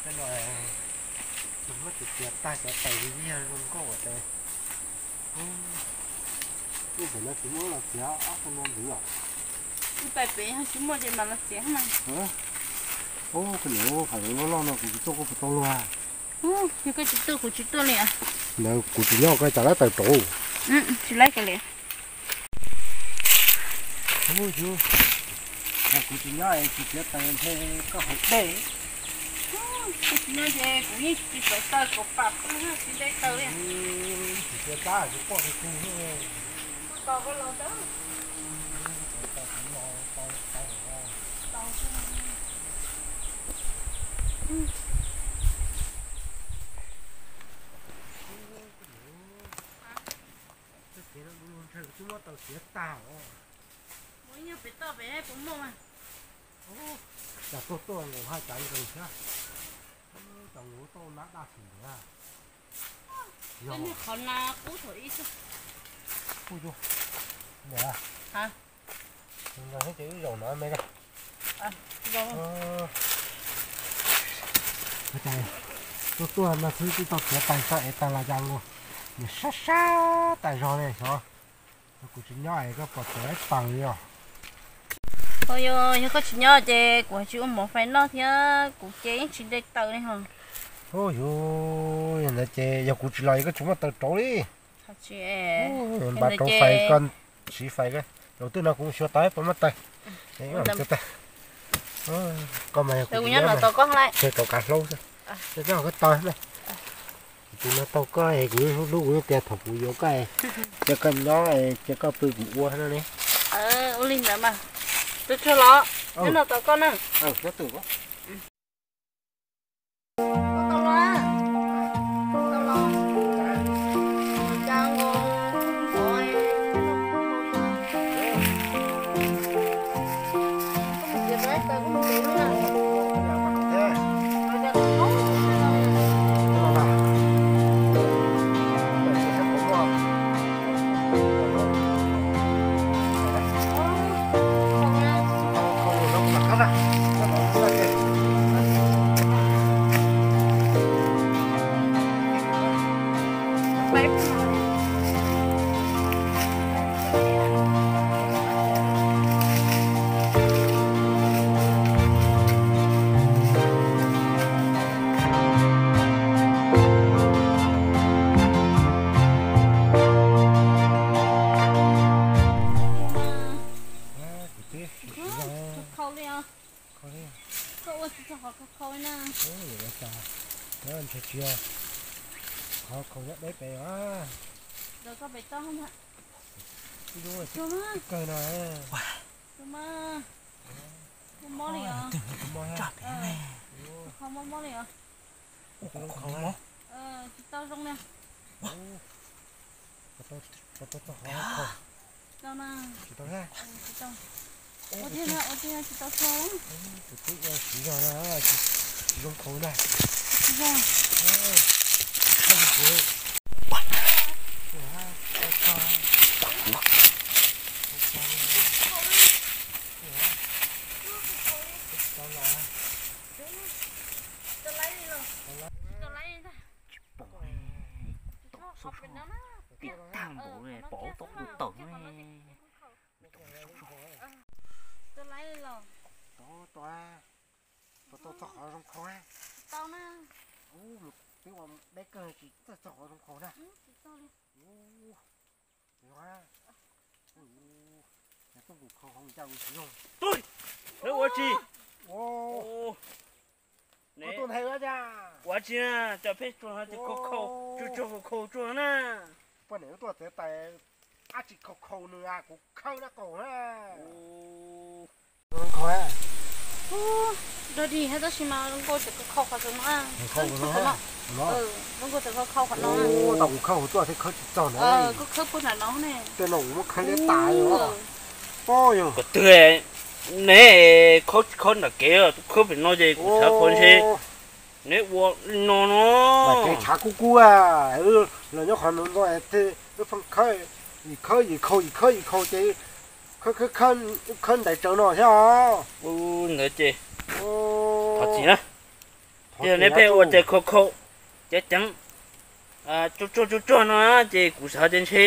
Tej no muab txiav tag cov tais yog zoo nkauj ua tes. Ub, tus no tsis muab los txiav ob tug no ntxiv os. Ib tais pem tsis muaj ces mam los txiav mas. Ub, koj niam, hais lus loj loj no kuv tsis tuaj koj puas tau luag? Yog koj tsis tuaj kuv tsis tuaj li. Ntawd kuv tsis nyob koj cas lab taws rauv. Tsis laib kiag li. Kuv tsis nyob es kuv txiav taws ntshe koj haus dej. Kuv tsis nyob ces kuv yeej tsis txawv taws, kuv pam kuv tsis nte taws li. Tsis txiav tab tsis poj tsis kug. Kuv tos koj los ntawd. Txoj kev no du lug ntshe kuv twb muab taws txiav tag os. Ua ib nyuag pem toj pem puas muaj mas. Cas tuaj tuaj nkaus haj cav nkaus thiab. Cas nkaus tau nab daj xwb ntawd. Yog qhov na qub thaum ib xwb. Kuj yog. Niam, nkaus thiab ces wb zaum no me na. Tuaj tuaj no xwb twb tau txiav taws tau ev taws los cas nkaus, nws sab sab tas zog li xyov. Kuv tsis nyob es koj pom txiav taws li os. Yog koj tsis nyob ces kuv tsis ua mov fais noj thiab kuv ces yeej tsis nte taws li ho. Ub, yog ntawd ces yog kuv tsis los es koj tsis muaj taws rauv li. Npaj rauv fais koj siv fais koj rauv twg no kuv xyuas tau puas muaj taws. Koj mas yog kuv nyob no tau koj hlub xwb. Koj tau na. Tus no tau koj es kuv hlub hlub kuv yeej tias thaum kuv yuav koj es cia koj nyob es cia koj pw kuv ua no ne. Ua li ntawd mas. Tus tsuag los nyob no tau koj na. Khaus li os. Koj ua tsis txog qhov khaus khaus na. Ua cas ntshe tsis yog qhov khaus nyob deb pem os. Ntawm koj pem toj ntag. Ib lub kawg no. Tus mas mob mob li os. Khaus mob mob li os. Tsis tau zoo li. Tsis tau na. Tsis tau thiab. Ua tiag na, ua tiag tsis tau txog. Tus twb ua siv zog na, tsis zoo khaus na. Tsis zoo. Tsis pom, tau sub sub tiag tag npaum li pom tau tus tawm ne. Tau tau tau txog qhov zoo khaus. Tsis tau na. Ub, twb ua deb kawg tsis txog qhov zoo khaus na. Ub, tsis tau li. Ub, yog, yog tuaj mus khaus hauv cas mus tsis zoo. Tub, ua tsi? Ua tsi na, cov peb tsuag no ces khaus khaus tsuag tsuag khaus khaus tsuag na. Poj niam tuaj txiav taws, ab tsis khaus khaus nws kuv khawb dab qaum na. Zoo nkauj thiab tab sis mas zoo nkauj tseem khaus qhov no. Zoo nkauj tseem khaus qhov no. Tau kuv khawb hauv tuaj thiab khawb tsis txog na. Koj khawb puag nram no ne. Tej no kuv muab khawb liab tas li os. Pob yog. Koj twg ne, khawb tsis khawb nram kev, tus khawb pem no ces kuv xav pom ntshe neb ua li no no. Nram kev tshav kub kub, los nyob qhov no ntxo thiaj wb pheej khawb, yim khawb yim khaus yim khawb yim khaus ces khawb khawb ntais tsawv no thiab os. Ntawd ces thov txim na. Ces nej pheej ua cas khau khau ceev ceev, tsuag tsuag tsuag tsuag no ces kuv xav tias ntshe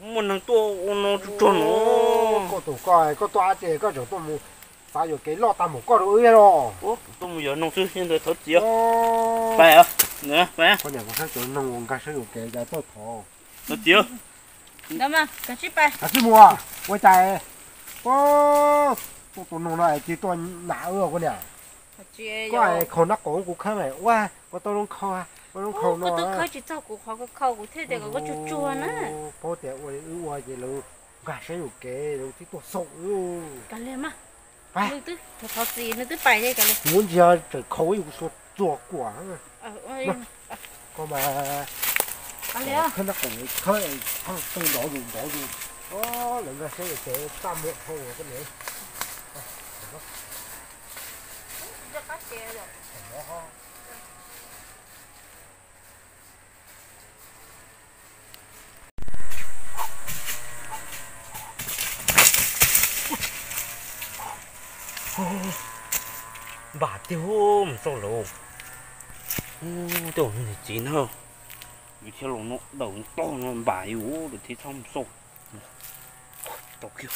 muaj neeg tuaj ua no tsuag tsuag no. Koj tus koj, koj tuaj ab tsi koj tseem tuaj mus xav yuam kev loj tag npaum koj rau wb los? Tuaj mus yog noog xwb, yog ntawd thov txim. Pais, pais. Koj niam kuv saib cov noog uas nkag saib yuam kev cas tuaj thov. Thov txim. Kav tsij mus, ua cas tuaj tus noog no cia tuaj nam wb koj niam. Koj khaus nab qaum kuv khawb mas ua koj tau zoo khaus, koj zoo khaus no. Koj twb khawb tsis txog kuv qhov khaus, kuv thiaj tias kom koj tsuag tsuag na. Paub tias ua wb ua ces lawv nkag saib yuam kev lawv twb tuaj xauj wb. Kav liam mas, nws twb thov txim nws twb pais li kav liam. Kuv ntsia tseem khaus ib kuv suav txuag kuam. Koj mas, khawb nab qaum khawb, tau nrov zus nrov zus. Lawv nkag saib yuam kev txaj muag dhau koj niam. Npam tiag, mus xauj lawm. Tej niag txiv na, yus thiaj los no daws tog no npam yus lawm thiab txhob mus xauj. Tau kiag.